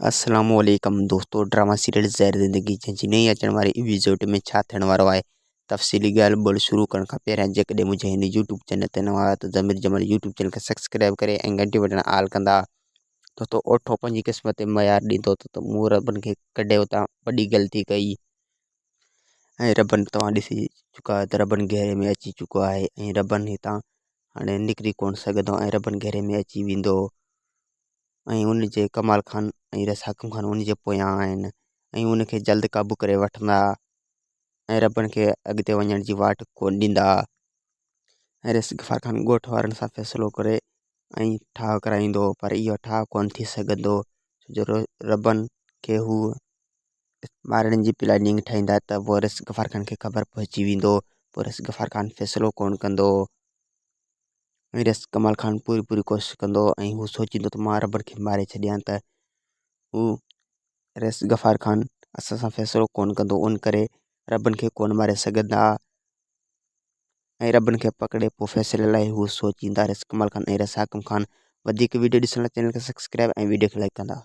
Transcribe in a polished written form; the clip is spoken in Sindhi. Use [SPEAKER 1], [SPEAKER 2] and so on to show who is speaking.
[SPEAKER 1] السلام عليڪم دوستو ڊراما سيريل زهر زندگي جنهن جي نئين اچڻ واري ايپيسوڊ ۾ ڇا ٿيڻ وارو آهي تفصيلي ڳالهه ٻولهه شروع ڪرڻ کان پهريان جيڪڏهن منهنجي هن يوٽيوب چينل تي نوان آهيو ته ضمير جمال يوٽيوب چينل کي سبسڪرائب ڪري ۽ گهنٽي بٽڻ آل ڪندا دوستو اوٺو پنهنجي قسمت تي ميار ڏيندو ته مون ربن کي ڪڍي اتان وڏي غلطي ڪئي ۽ ربن توهان ڏسي چڪا آهيو ته ربن گهيري ۾ اچي چڪو آهي ۽ ربن هتان هاڻي نڪري ڪونه سگهندو ۽ ربن گهيري ۾ اچي ويندو ۽ ان جي ڪمال خان ۽ رئيس حاڪم خان ان جي پويان آهن ۽ ان کي جلد قابو ڪري وٺندا ۽ ربن کي اڳتي وڃڻ جي واٽ ڪونه ڏيندا ۽ رئيس غفار خان ڳوٺ وارن سان فيصلو ڪري ۽ ٺاهه ڪرائيندو پر اهو ٺاهه ڪونه ٿي سگهندو ڇو جو ربن کي هو مارڻ جي پلاننگ ٺاهيندا ته پوء رئيس غفار خان کي خبر پهچي ويندو پوء رئيس غفار خان فيصلو ڪونه ڪندو. ۽ رئيس ڪمال خان پوري پوري ڪوشش ڪندو ۽ هو سوچيندو ته مان ربن کي ماري ڇڏيان ته هو رئيس غفار خان اسان سان فيصلو ڪونه ڪندو ان ڪري ربن کي ڪونه ماري سگهندا ۽ ربن کي پڪڙي پوء فيصلي لاء هو سوچيندا رئيس ڪمال خان ۽ رئيس حاڪم خان وڌيڪ ويڊيو ڏسڻ لاء چينل کي سبسڪرائب ۽ ويڊيو کي لائڪ ڪندا.